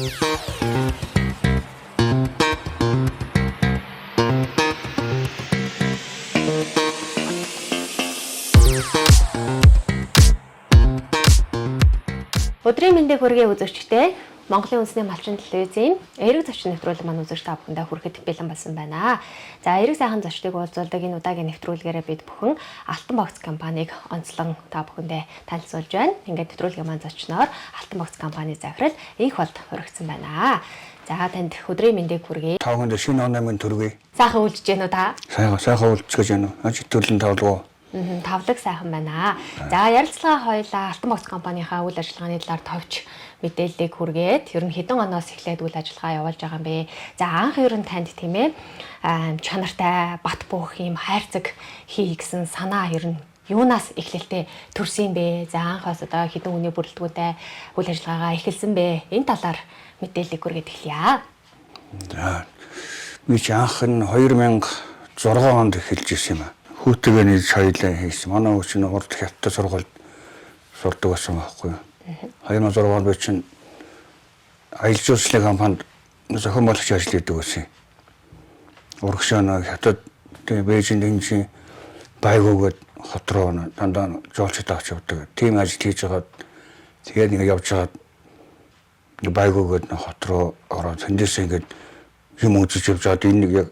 Өдрийн мэндийг хүргэе үзэгчдээ. Монголын үндэсний малчин телевизийн эерэг зочин нэвтрүүлэг маань үзэгч та бүхэндээ хүрэхэд бэлэн болсон байна. За, эерэг сайхан зочдыг уулзуулдаг энэ удаагийн нэвтрүүлгээрээ бид бүхэн Алтан богц компанийг онцлон та бүхэндээ танилцуулж байна. Ингээд нэвтрүүлгийн маань зочноор Алтан богц компани захирал Инх болд уригдсан байна. За, танд өдрийн мэндийг хүргэе. Та бүхэндээ шинэ оны мэнд хүргэе. Сайхан үлжиж гэнэ үү та? Сайхан үлжиж гэж байна уу? Ажил төрлийн тавлгаа. Тавлаг сайхан байна. За, ярилцлага хоёлаа Алтан богц компанийнхаа үйл ажиллагааны талаар товч мэдээллийг хүргээд, ер нь хэдэн оноос эхлээд үйл ажиллагаа явуулж байгаа юм бэ? За, анх ер нь танд тийм чанартай бат бөөх юм хайрцаг хий гэсэн санаа ер нь юунаас эхлэлтэй төрсөн юм бэ? За, анх бас одоо хэдэн хүний бүрэлдэхүүнтэй үйл ажиллагаагаа эхэлсэн бэ? Энэ талаар мэдээллийг хүргээд эхлэе. За, би чи анх нь 2006 онд эхэлж ирсэн юм аа. Хүүтэйгээ нийлж хоёулаа хийсэн. Манай хүү чинь урд хятад сургуульд сурдаг байсан байхгүй юу. 2006 онд би чинь аялал жуулчлалын компанид зохион байгуулагч ажил хийдэг байсан. Урагшаа нэг хятад Бээжинд энэ байгуугээд хот руу дандаа жуулчид авч явдаг. Тийм ажил хийж байгаад тэгээд нэг явж байгаад байгуугээд хот руу ороод тэндээс ингээд юм үзэж явж байгаад энэ нэг яг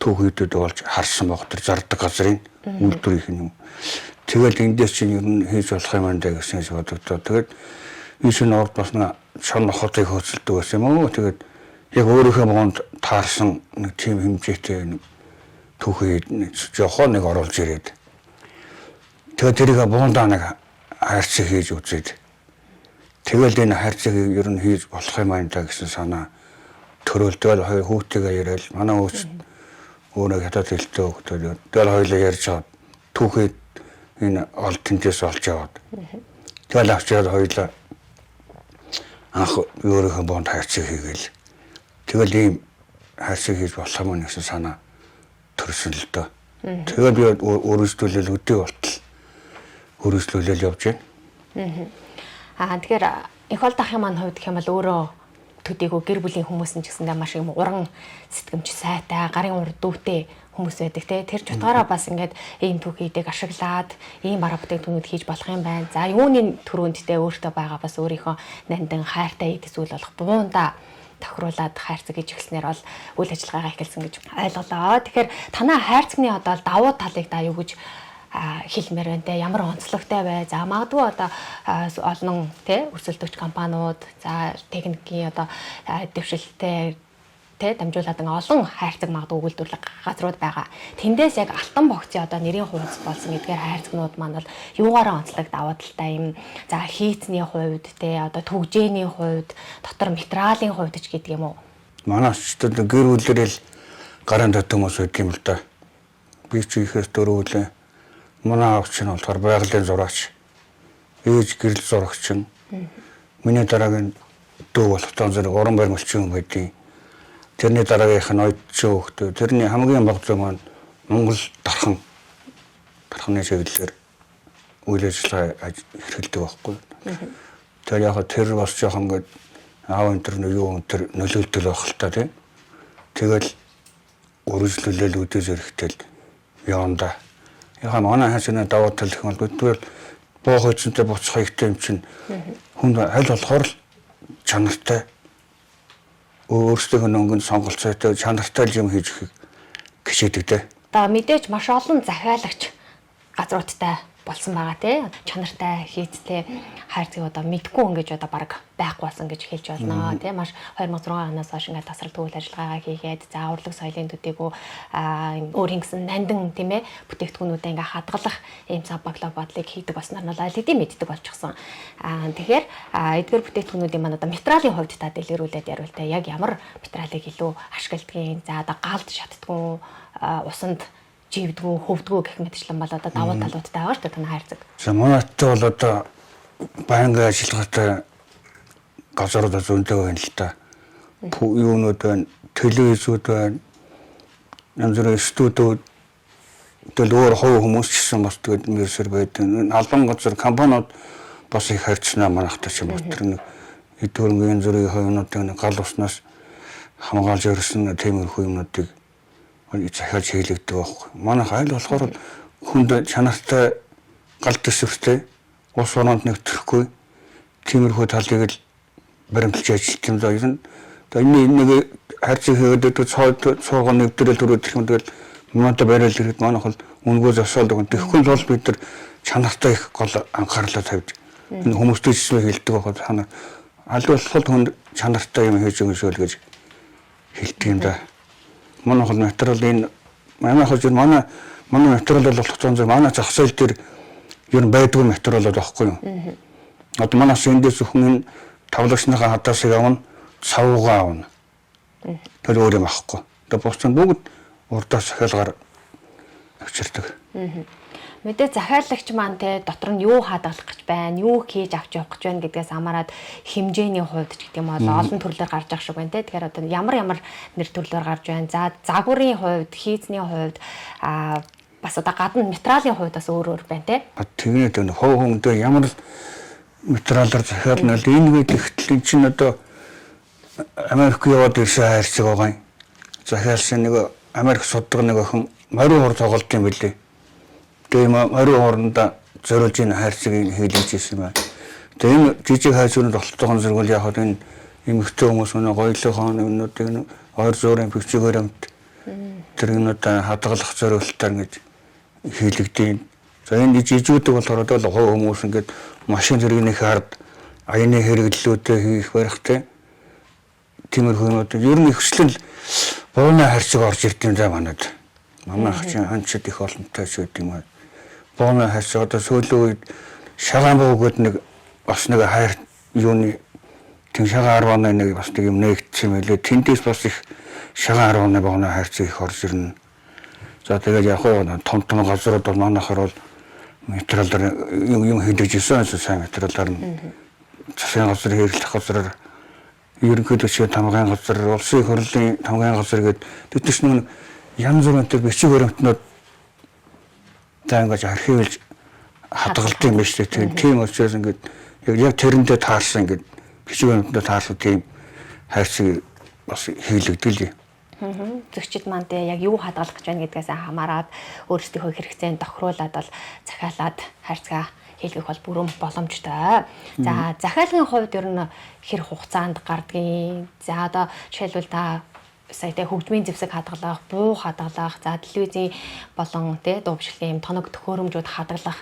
түүхийдэд болж харсан баг тэр зардаг газрын үйлдвэрийнх нь юм. Тэгэл эндээс чинь ер нь хийж болох юм байна даа гэсэн бодогдоо. Тэгээд энэ шинэ орд бас нэг шон хотыг хөөцөлдөг байсан юм уу. Тэгээд яг өөрийнхөө боонд таарсан нэг тийм хэмжээтэй нэг түүхий жохон нэг оруулж ирээд. Тэгээд тэрийг буундаа нэг хайрцаг хийж үзээд. Тэгэл энэ хайрцагийг ер нь хийж болох юм байна даа гэсэн санаа төрөөл. Тэгэл хоёр хүүтэйгээ яриад манай хүүч өөрөө хятад хэлтэй хөлтөө. Тэгэл хоёулаа ярьж аваад түүхийд энэ олд тэнцээс олж аваад. Тэгэл авчираад хоёулаа анх өөрийнхөө боонд хайрцаг хийгээл. Тэгэл ийм хайрцаг хийж болох юм гэсэн санаа төрсөн л дөө. Тэгэл би өргөжлүүлэл өдөө болтол өргөжлүүлэл явж байна. Аа, тэгэхээр их бол дахын маань хувьд гэх юм бол өөрөө төдийгөө гэр бүлийн хүмүүс нь ч гэсэндээ маш юм уран сэтгэмж сайтай, гарын урд дүүтэй хүмүүс байдаг те. Тэр ч утгаараа бас ингээд ийм түүхийдийг ашиглаад ийм бараа бүтээгдэхүүнүүд хийж болох юм байна. За, юуны түрүүнд те өөртөө байгаа бас өөрийнхөө нандин хайртай эд зүйл болох буунда тохируулаад хайрцаг гэж эхэлснээр бол үйл ажиллагаагаа эхэлсэн гэж ойлголоо. Тэгэхээр танай хайрцагны одоо давуу талыг да юу гэж хэлмээр байна те, ямар онцлогтой бай. За, магадгүй одоо олон те өрсөлдөгч компаниуд, за техникийн одоо дэвшилттэй те дамжуулаад ингээ олон хайрцаг магадгүй үйлдвэрлэх газрууд байгаа. Тэндээс яг Алтан богцын одоо нэрийн хуудас болсон эдгээр хайрцагнууд маань бол юугаараа онцлог давуу талтай юм. За, хийцний хувьд те, одоо түгжээний хувьд, дотор материалын хувьд ч гэдэг юм уу. Манай ч гэр бүлэрэл гарын татсан хүмүүс байдаг юм л да. Би чи ихэс дөрөвлөө. Манай аав чинь болохоор байгалийн зураач, ээж гэрэл зурагчин. Миний дараагийн дүү болох тон зэрэг уран баримлчин хүн байдیں۔ Тэрний дараагийнх нь оюутчин хүүхдээ. Тэрний хамгийн бага зүү маань Монгол дарханы чиглэлээр үйл ажиллагаа эрхэлдэг байхгүй. Тэгэхээр яг тэр бас жоохон ингээд аав энэ төр юу энэ төр нөлөөлтөл байх л та тийм. Тэгэл өргөжлүүлэл үдээс эрэхтэл явандаа. Яг манай хайцны давуу тал гэх юм бол бидгээр боо хойцонтой буцах хэрэгтэй юм чинь хүн аль болохоор л чанартай өөрсдийнх нь өнгөнд сонголцоотой чанартай л юм хийж өгөхийг хичээдэг дээ. Одоо мэдээж маш олон захиалагч газруудтай болсон байгаа тий. Чанартай хийцтэй хайрцаг одоо мэдгүй ингэж одоо баг байхгүй болсон гэж хэлж болно тий. Маш 2006 оноос хойш ингээд тасралт үйл ажиллагаагаа хийгээд, за урлаг соёлын төдийгөө өөр ингэсэн нандин тийм бүтээгдэхүүнүүдээ ингээд хадгалах ийм сав баклог бодлыг хийдэг болсноор нь аль хэдийн мэддэг болчихсон. Тэгэхээр эдгээр бүтээгдэхүүнүүдийн маань одоо материалын хувьд та дэлгэрүүлээд яриул та, яг ямар материалыг илүү ашигладгийг, за одоо галд шатдаггүй, усанд живдгүү, хөвдгүү гэх мэтчлэн бол одоо давуу талуудтай байгаа шүү дээ танай хайрцаг. За, манайтай бол одоо байнгын ажиллагаатай газрууд зөндөө байна л та. Юунууд байна, телевизүүд байна, янз бүрийн студиуд, тэгэл өөр хувь хүмүүс ч гэсэн бас тэгээд нэрсэр байдаг. Албан газар компаниуд бас их харьцнаа манайхтай ч юм уу. Тэр нэг Эд хөрөнгө янз бүрийн юмнуудыг гал уснаас хамгаалж өрсөн тиймэрхүү юмнуудыг захиалж хийлэгдэг байхгүй. Манайх аль болохоор хүнд чанартай, гал төсвөртэй, улс орнонд нэгтгэхгүй тиймэрхүү талыг л баримталж ажиллах юм даа. Ер нь одоо энэ нэг хайрцаг хийгээд өгдөг цоогоо нэвтрэл төрөөд юм, тэгэл муутай барайл ирэхэд манайх бол үнэгүй зогсоол өгөн. Тэгэхгүй бол бид нар чанартай их гол анхаарлаа тавьж энэ хүмүүстэй ч хэлдэг байхад хана аль болох хүнд чанартай юм хийж өгнө гэж хэлдэг юм да. Манайх бол материал энэ манайх бол манай материал бол болох зэн манай зах зээл дээр ер нь байдгүй материалууд байхгүй юу. Одоо манайс эндээс зөвхөн энэ тавлагчныхаа хадаасыг авна, савуугаа авна. Тэр өөр юм авахгүй. Одоо бусд нь бүгд урдаас захиалгаар авчирдаг. Мэдээ захиалагч маань те дотор нь юу хадгалах гэж байна, юу хийж авч явах гэж байна гэдгээс хамаарат хэмжээний хувьд ч гэдэг юм бол олон төрлөөр гарч явах шиг байна те. Тэгэхээр одоо ямар ямар нэр төрлөөр гарч байна. За загварын хувьд, хийцний хувьд, бас одоо гадна материалын хувьд бас өөр өөр байна те. Тэгнэ тэгнэ хов хүндээ ямар л материалаар захиална л энэ үед ихтэл эн чинь одоо Америк яваад ирсэн хайрцаг байгаа юм. Захиалсан нэг Америк суддаг нэг охин морин хор тоглолт юм билээ. Тэгээ морин хорнда зориулж энэ хайрцагийг хийлгэж ирсэн юм байна. Тэгээ энэ жижиг хайрцагт олтойхон зэрэг бол яг энэ эмэгтэй хүмүүс өнөө гоёлынхон юмнуудыг ойр зуурын бичгээр амт тэр юмнуудаа хадгалах зориултаар ингэж хийлэгдэв. За энэ жижигүүдийг болохоор одоо хувь хүмүүс ингээд машин зэрэгний хард аяны хэрэглэлүүдээ хийх барихтай тиймэрхүү юмнууд ер нь ихвчлэн бууны хайрцаг орж ирд юм да манад. Манай чинь ханчид их олонтой ч гэдэг юм. Бууны хайрцаг одоо сүүлийн үед шагаан буу гэдэг нэг бас нэг хайр юуны тэн шагаан 10 нэг бас нэг юм нэгдсэн юм лээ. Тэндээс бас их шагаан 10 бууны хайрцаг их орж ирнэ. За тэгээд яг хоо том том газрууд бол манайхаар бол материалаар юм хийдэж ирсэн сайн материалаар нь засгийн газар хэрэглэх газраар ерөнхийдөө чи тамгайн газар, улсын хурлын тамгайн газар гэдэг тэд нар нэг янз бүрийн тэр бичиг баримтнууд за ингэж архивлж хадгалдаг юм байна шүү дээ. Тийм учраас ингээд яг тэрэндээ таарсан ингээд бичиг баримтнууд таарсан тийм хайрцаг бас хийлэгдэл юм. Зөрчид маань те яг юу хадгалах гэж байна гэдгээс хамаарат өөрсдийнхөө хэрэгцээнд тохируулаад бол захиалаад хайрцгаа хийлгэх бол бүрэн боломжтой. За захиалгын хувьд ер нь хэр хугацаанд гардгийг. За одоо жишээлбэл та сая те хөгжмийн зэвсэг хадгалах, буу хадгалах, за телевизийн болон те дуу бичлэгийн юм тоног төхөөрөмжүүд хадгалах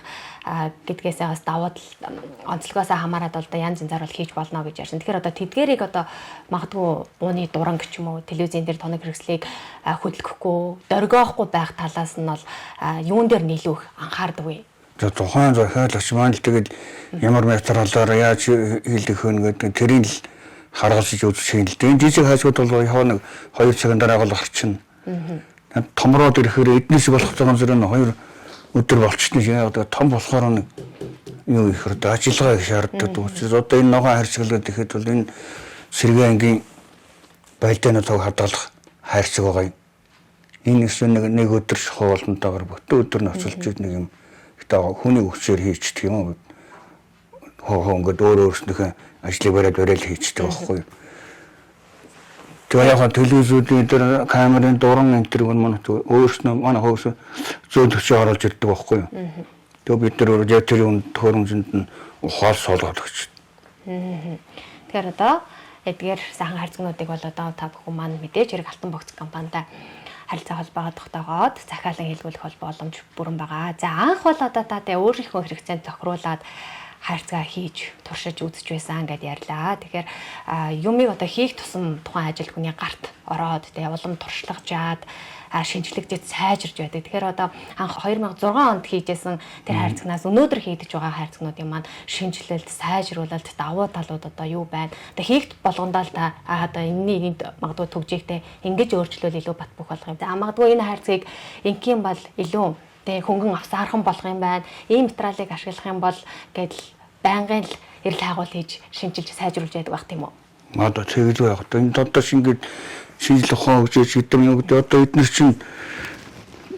гэдгээсээ бас давуу тал онцлогоос хамаарат бол одоо янз янзаар бол хийж болно гэж ярьсан. Тэгэхээр одоо тэдгэрийг одоо магадгүй бууны дуранг ч юм уу телевизийн дээр тоног хэрэгслийг хөдөлгөхгүй, дөргиохгүй байх талаас нь бол юун дээр нийлүүх анхаардаг вэ? За тухайн захиалагч маань л тэгээд ямар материалаар яаж хийлгэх вэ гэдэг тэрийг л харгалзаж үзэж хийнэ л дээ. Энэ жижиг хайцгууд бол яхаа нэг 2 цагийн дараа гол гарчна. Томроод ирэхээр эднээс болох цагаан зэрэг нь 2 өдөр болчихно. Яг том болохоор нэг юу их одоо ажиллагаа их шаарддаг. Учраас одоо энэ ногоон хайрцаглаад ихэд бол энэ сэргээ ангийн байлдааны тог хадгалах хайрцаг байгаа юм. Энэ эсвэл нэг өдөр шахуу болонтойгоор бүтэн өдөр нь оцолж нэг юм хүний хүчээр хийчдэг юм уу? Хоо ингээд өөр өөрснийхөө ажлыг бариад барайл хийчдэг байхгүй юу? Тэгээ яг телевизүүдийн дээр камерын дуран энэ төр манай өөрснөө манай хөөс зөөл төчөө оруулж ирдэг байхгүй юу? Тэгээ бид нар яг тэр юм төхөөрөмжөнд нь ухаал суулгаад өгч. Тэгэхээр одоо эдгээр сайхан хайрцагнуудыг бол одоо та бүхэн маань мэдээж хэрэг Алтан богц компанитай харилцаа холбоогоо тогтоогоод захиалан хийлгүүлэх бол боломж бүрэн байгаа. За анх бол одоо та тэ өөрийнхөө хэрэгцээнд тохируулаад хайрцгаа хийж туршиж үзэж байсан гэд ярьлаа. Тэгэхээр юмыг одоо хийх тусам тухайн ажил хүний гарт ороод тэ улам туршлагажаад шинжлэгдэж сайжирч байдаг. Тэгэхээр одоо анх 2006 онд хийжсэн тэр хайрцагнаас өнөөдөр хийдэж байгаа хайрцагнуудын маань шинжилэлт, сайжруулалт, давуу талууд одоо юу байна? Одоо хийх болгондоо л та одоо энэний энд магадгүй төгжихтэй ингэж өөрчлөвөл илүү бат бөх болох юм. За магадгүй энэ хайрцгийг инкийн бол илүү тэ хөнгөн авсаархан болох юм байна. Ийм материалыг ашиглах юм бол гэдэл байнгын л эрэл хайгуул хийж шинчилж сайжруулж яадаг байх тийм үү? Одоо тэгэлгүй яг одоо энэ одоо шингээд шинжлэх ухаан хөгжиж гэдэг юм гэдэг одоо эднэр чинь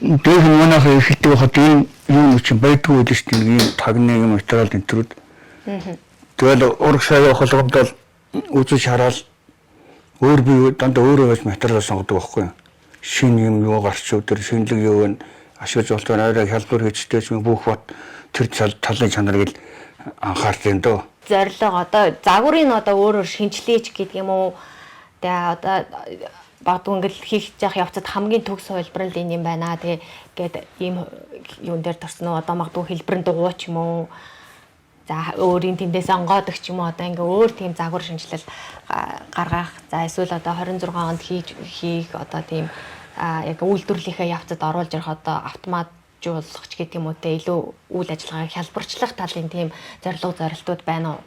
дэх манайхаа эхэлдэг байхад энэ юм чинь байдгүй байл шүү дээ. Ийм тагны юм материал энэ төрүүд. Тэгэл урагшаа явах болгоомдол Үзэж хараад өөр би дандаа өөрөө байж материал сонгодог байхгүй юу? Шинэ юм юу гарч өдөр шинэлэг юу вэ? Ашиглаж болохоор арай хялбар хийжтэй ч бүх бот тэр талын чанарыг л анхаарч юм дөө. Зорилго одоо загварын одоо өөрөөр шинчлээч гэдэг юм уу? Тэгээ одоо магадгүй ингээл хийх яах явцад хамгийн төгс хувилбар нь энэ юм байна. Тэгээ гээд ийм юун дээр төрсөн үү? Одоо магадгүй хэлбэрэн дугуй ч юм уу? За өөрийн тэндээс онгоодог ч юм уу, одоо ингээ өөр тийм загвар шинжилэл гаргах. За эсвэл одоо 26 онд хийх одоо тийм яг үйлдвэрлэлийнхээ явцад оруулж ирэх одоо автоматжуулах ч гэдэг юм уу те, илүү үйл ажиллагааг хялбарчлах талын тийм зорилго зорилтууд байна уу?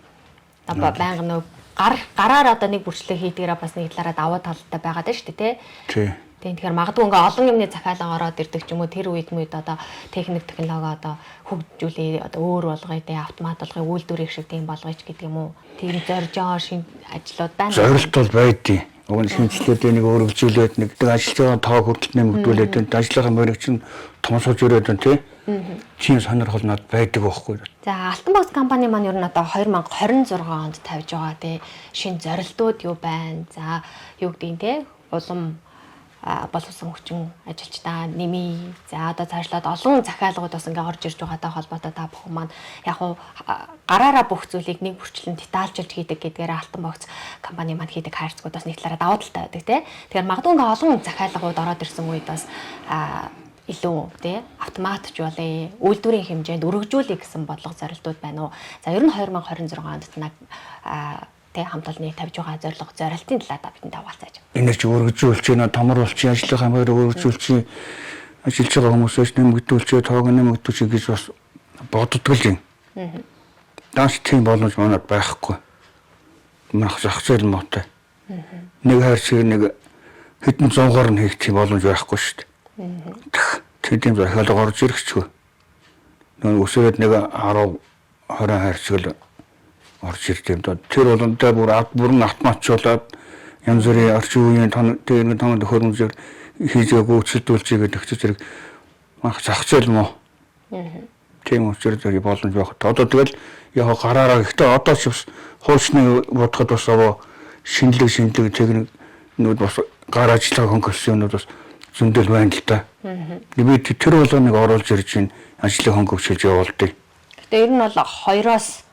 Одоо байнга нөө гараар одоо нэг бүрчлэг хийдгээрээ бас нэг талаараа давуу талтай байгаад байна шүү дээ те. Тий. Тийм, тэгэхээр магадгүй ингээ олон юмны захиалга ороод ирдэг ч юм уу, тэр үед мүд одоо техник технологи одоо хөгжүүлээ, одоо өөр болгоё те, автомат болгоё, үйлдвэрийг шиг тийм болгоё ч гэдэг юм уу. Тийм зорж байгаа шинэ ажлууд байна. Зорилт бол байдیں۔ Уг нь шинжилээд нэг өөрөвжүүлээд нэг ажиллаж байгаа тоо хүртэл нэмэгдүүлээд ажлынхаа морийг чинь томсгож ирээд байна тий. Тийм сонирхол надад байдаг байхгүй. За Алтан богц компани маань ер нь одоо 2026 онд тавьж байгаа тий шинэ зорилтууд юу байна? За юу гэдгийг тий улам боловсон хүчин ажилчдаа нэмий. За одоо цаашлаад олон захиалгууд бас ингээ орж ирж байгаатай холбоотой та бүхэн маань яг уу гараараа бүх зүйлийг нэг бүрчлэн детальчилж хийдэг гэдгээр Алтан богц компани маань хийдэг хайрцагууд бас нэг талаараа давуу талтай байдаг тий. Тэгэхээр магадгүй ингээ олон захиалгууд ороод ирсэн үед бас илүү тий автоматжуулъя, үйлдвэрийн хэмжээнд өргөжүүлье гэсэн бодлого зорилтууд байна уу? За ер нь 2026 онд тэ хамт олонны тавьж байгаа зорилго зорилтын талаар та бидэнд хаваалцааж. Энерги өргөжүүлж байна, томруулж, ажлынхаа морь өргөжүүлж, ажиллаж байгаа хүмүүсээс нэмэгдүүлж, тоог нэмэгдүүлж гэж бас боддог л юм. Данс тийм боломж манад байхгүй. Манайх зах зээл муутай. Нэг хайрцаг нэг хэдэн зуунгаар нь хийх тийм боломж байхгүй шүү дээ. Тэр тийм захиалга орж ирэхчгүй. Нөгөө өсөөд нэг 10 20 хайрцаг л орж ирд юм доо. Тэр болонтой бүр бүрэн автоматжуулаад янз бүрийн орчин үеийн тон тэр тон төхөөрөмжөөр хийж гүйцэтгүүлж гэдэг зэрэг манайх зах зээл муу. Тийм учраас зэрэг боломж байх. Одоо тэгэл яг гараараа гэхдээ одоо ч бас хуучны бодоход бас аваа шинэлэг техникнүүд бас гар ажиллагаа хөнгөлсөн юмнууд бас зөндөл байна л да. Би тэр болгоныг оруулж ирж байна. Ажлыг хөнгөвчилж явуулдیں۔ Гэтэ ер нь бол 2-оос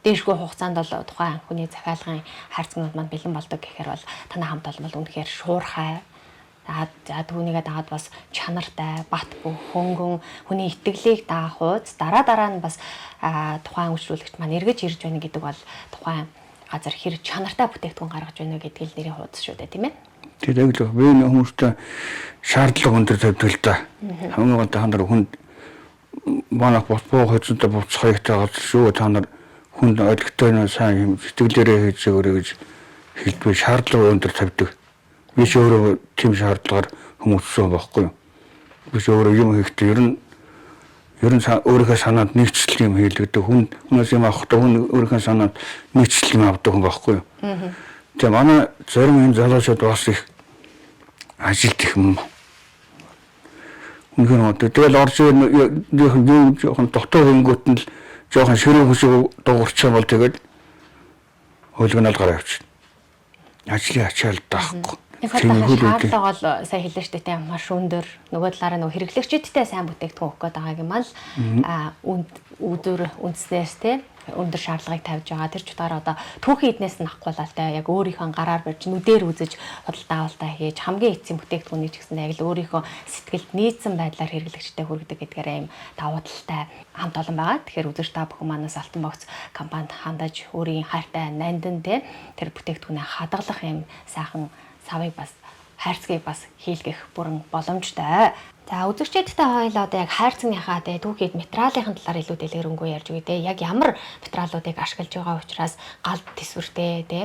дээшгүй хугацаанд бол тухайн хүний захиалгын хайрцагнууд маань бэлэн болдог гэхээр бол танай хамт олон бол үнэхээр шуурхай. За түүнийгээ дагаад бас чанартай, бат бөх, хөнгөн хүний итгэлийг даах хууц дараа нь бас тухайн үйлчлүүлэгч маань эргэж ирж байна гэдэг бол тухайн газар хэр чанартай бүтээгдэхүүн гаргаж байна гэдгийг л нэрийн хуудас шүү дээ, тийм ээ. Тэр яг л би энэ хүмүүстэй шаардлага өндөр тавьдаг л да. Хамгийн гол та нар хүнд манайх бус буу хоцонтой буцах хаягтай газар шүү. Та нар хүнд ойлгохтой нь сайн юм сэтгэлээрээ хийж өгөөрэй гэж хэлдвэ шаардлага өндөр тавьдаг. Би ч өөрөө тийм шаардлагаар хүмүүжсэн байхгүй юу. Би ч өөрөө юм хийхдээ ер нь өөрийнхөө санаанд нэгцэл юм хийлгэдэг. Хүнээс юм авахдаа хүн өөрийнхөө санаанд нэгцэл юм авдаг хүн байхгүй юу. Тэгээ манай зарим энэ залуучууд бас их ажилт их юм. Үнэхээр мод. Тэгэл орж ирэх жоохон дотоод өнгөт нь л жоохон ширээ хөшөө дуурчих юм бол тэгэл хөлгөнөл гараа явчихна. Ажлын ачаал даахгүй. Шаардлага бол сайн хэлээ шүү дээ, маш өндөр. Нөгөө талаараа нөгөө хэрэглэгчидтэй сайн бүтээгдэхүүн өгөх гээд байгааг юм аа л үдүр үндснээс те өндөр шаардлагыг тавьж байгаа. Тэр ч утгаараа одоо түүхийн эднээс нь авахгүйлээ те яг өөрийнхөө гараар барьж нүдээр үзэж худалдаа авалтаа хийж хамгийн эцсийн бүтээгдэхүүнийг ч гэсэн яг л өөрийнхөө сэтгэлд нийцсэн байдлаар хэрэглэгчтэй хүргэдэг гэдгээр аим давуу талтай хамт олон байгаа. Тэгэхээр үзэгч та бүхэн манаас Алтан богц компанид хандаж өөрийн хайртай нандин те тэр бүтээгдэхүүнээ хадгалах юм сайхан савыг бас хайрцгийг бас хийлгэх бүрэн боломжтой. За үзэгчдтэй хоёлоо одоо яг хайрцагныхаа тэ түүхийд материалын талаар илүү дэлгэрэнгүй ярьж өгье те. Яг ямар материалуудыг ашиглаж байгаа учраас галд төсвөртэй те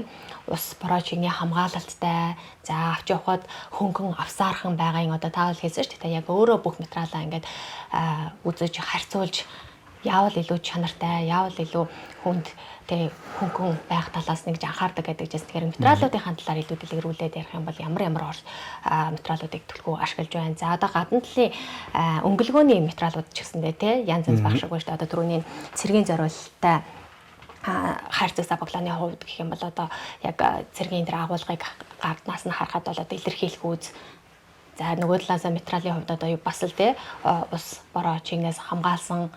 ус бороо чигний хамгаалалттай, за авч явхад хөнгөн авсаархан байгаа юм одоо та бол хэлсэн шүү дээ. Яг өөрөө бүх материалаа ингээд үзэж харьцуулж яавал илүү чанартай, яавал илүү хүнд тэг хөнгөн байх талаас нэгж анхаардаг гэдэг чинь. Тэгэхээр материалуудын талаар илүү дэлгэрүүлээд ярих юм бол ямар материалуудыг төлхөө ашиглаж байна. За одоо гадна талын өнгөлгөөний материалууд ч гэсэндээ те янз янз байх шиг байна шүү дээ. Одоо түрүүний цэргийн зориулалттай Хайрцаг сабаглааны хувьд гэх юм бол одоо яг цэргийн тэр агуулгыг гарднаас нь харахад бол одоо илэрхийлэх үз. За нөгөө талаас метралын хувьд одоо бас л те ус бороо чигнээс хамгаалсан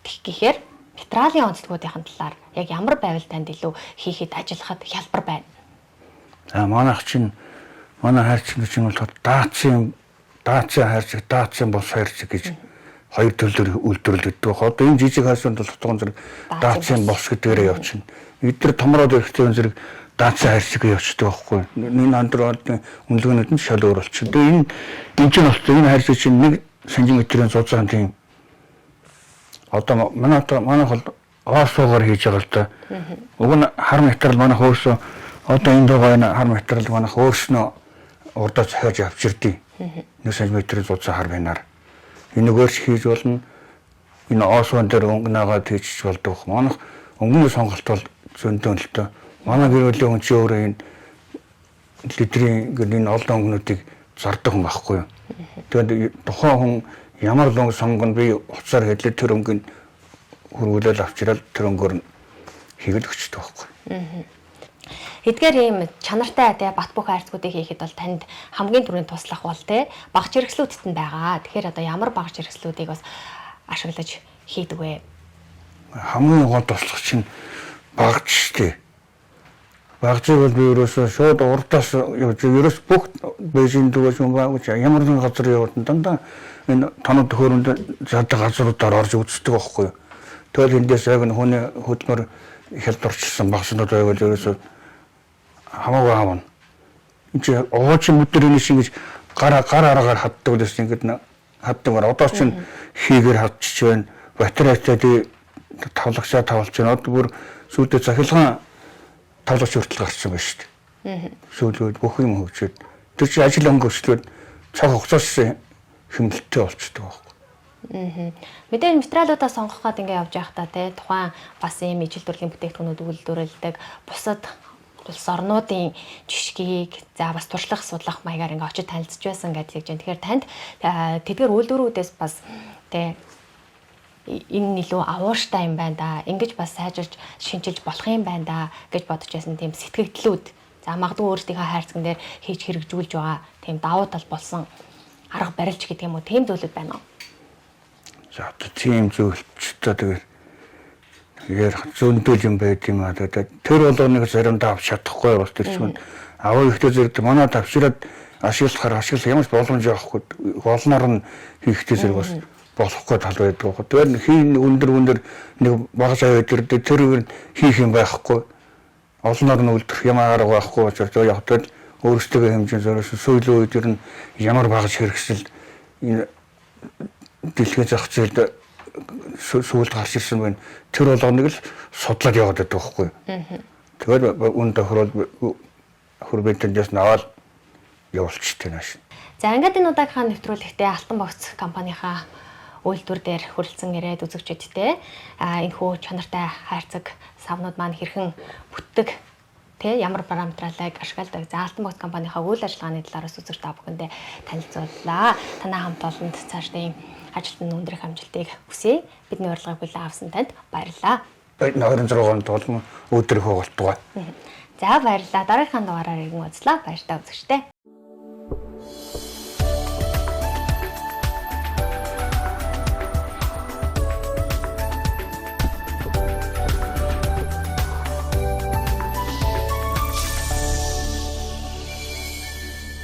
гэхээр метралийн онцлогуудын талаар яг ямар байвал танд илүү хийхэд ажиллахад хялбар байна? За манайх чинь манай хайрцаг чинь бол даацын хайрцаг, даацын бус хайрцаг гэж хоёр төрлөөр үйлдвэрлэгддэг. Одоо энэ жижиг хайрцагт бол тутган зэрэг даацын бус гэдгээрээ явчихна. Эдгээр томроод ирэхдээ зэрэг даацын хайрцаг явчихдаг байхгүй. Энэ андроидын үнэлгээнүүд нь шал өөр болчихно. Тэгээ энэ чинь болохоор энэ хайрцаг чинь 1 см-ийн зузаан тийм одоо манайх бол оосуугаар хийж байгаа л да. Уг нь хар материал манайх өөрсөө одоо энд байгаа энэ хар материал манайх өөрснөө урдаа захиаж авчирдیں۔ 1 см-ийн зузаан хар банаар. Энэгээр ч хийж болно. Энэ оосуун дээр өнгө наагаад хийчих болдог. Манайх өнгөний сонголт бол зөндөө л дөө. Манай гэр бүлийн хүн чи өөрөө энэ литрийн энэ олон өнгөнүүдийг зардаг хүн байхгүй юу. Тэгээд тухайн хүн ямар л өнгө сонгоно би уцаар хэлээд тэр өнгөний хөрвүүлэл авчираад тэр өнгөөр нь хийгээд өгчдөг байхгүй. Эдгээр ийм чанартай те бат бөх хайрцагуудыг хийхэд бол танд хамгийн түрүүнд туслах бол те багц хэрэгслүүдэд нь байгаа. Тэгэхээр одоо ямар багц хэрэгслүүдийг бас ашиглаж хийдэг вэ? Хамгийн гол туслах чинь багц шүү дээ. Багцыг бол би ерөөсөө шууд урдаас явж ерөөс бүх Бээжин дүүгээс юм байгууч ямар нэгэн газар явуулна дандаа энэ тоног төхөөрөмд зардаг газруудаар орж үздэг байхгүй юу. Тэгэл эндээс яг нь хүний хөдөлмөр хялбарчилсан багцнууд байвал ерөөсөө хамаагүй авна. Энд чи уучин мөдөр энэ шиг ингэж гар аргаар хаддаг лээс ингэж хаддаг. Одоо чинь хийгээр хадчих байна. Батарейтай тий тавлагчаа тавлж байна. Одоо бүр сүйдээ цахилгаан тавлагч хүртэл гарсан байна шүү дээ. Сүүлүүд бүх юм хөгжөөд тэр чинь ажил өнгөрчлөөд цаг хугацаас хэмнэлттэй болчдөг байхгүй. Мэдээж материалуудаа сонгох гээд ингээ явж байхдаа те тухайн бас ийм ижил төрлийн бүтээгдэхүүнүүд үйлдвэрлэдэг бусад улс орнуудын жишгийг за бас туршлах судлах маягаар ингээ очиж танилцж байсан гэж хэлж байна. Тэгэхээр танд тэдгээр үйлдвэрүүдээс бас те энэ илүү авууштай юм байна да. Ингэж бас сайжирч шинчилж болох юм байна да гэж бодож байсан тийм сэтгэгдлүүд. За магадгүй өөрсдийнхөө хайрцаган дээр хийж хэрэгжүүлж байгаа тийм давуу тал болсон арга барилч гэдэг юм уу тийм зүйлүүд байна уу? За одоо тийм зүйлчтэй тэгэл ярих зөндөл юм байд юм аа. Тэр болгоныг заримдаа авч чадахгүй бас тэр чинь аваа ихтэй зэрэг манай тавшираад ашиглахаар ашиглах ямар ч боломж авахгүй олноор нь хийхтэй зэрэг бас болохгүй тал байдаг. Тэгэхээр хийн өндөр нэг бага зав өдөр тэр хийх юм байхгүй. Олноор нь үлдэх юм арга байхгүй учраас яг тэгэл өөрсдөө хэмжээнд зориулсан сүүлийн үед ер нь ямар багаж хэрэгсэл энэ дэлхийн зах зээлд сүүлд гарч ирсэн байна. Тэр болгоныг л судлаад яваад байдаг байхгүй. Тэгээд үн тохирол хөрбэнтэндээс наваад явуулчихдаг нааш. За ингээд энэ удаагийнхаа нэвтрүүлэгтээ Алтан богц компанийнхаа үйлдвэр дээр хүрэлцэн ирээд үзэгчидтэй энэхүү чанартай хайрцаг савнууд маань хэрхэн бүтдэг тэ ямар параметралыг ашигладаг. За Алтан богц компанийнхаа үйл ажиллагааны талаар бас үзэгч та бүхэндээ танилцууллаа. Танай хамт олонд цаашдын ажилд нь өндөр их амжилтыг хүсье. Бидний урилгыг хүлээн авсан танд баярлалаа. 26 онд тулмын өдөр их болтугай. За баярлалаа. Дараагийнхаа дугаараар иргэн уулзлаа. Баяртай үзэгчдээ.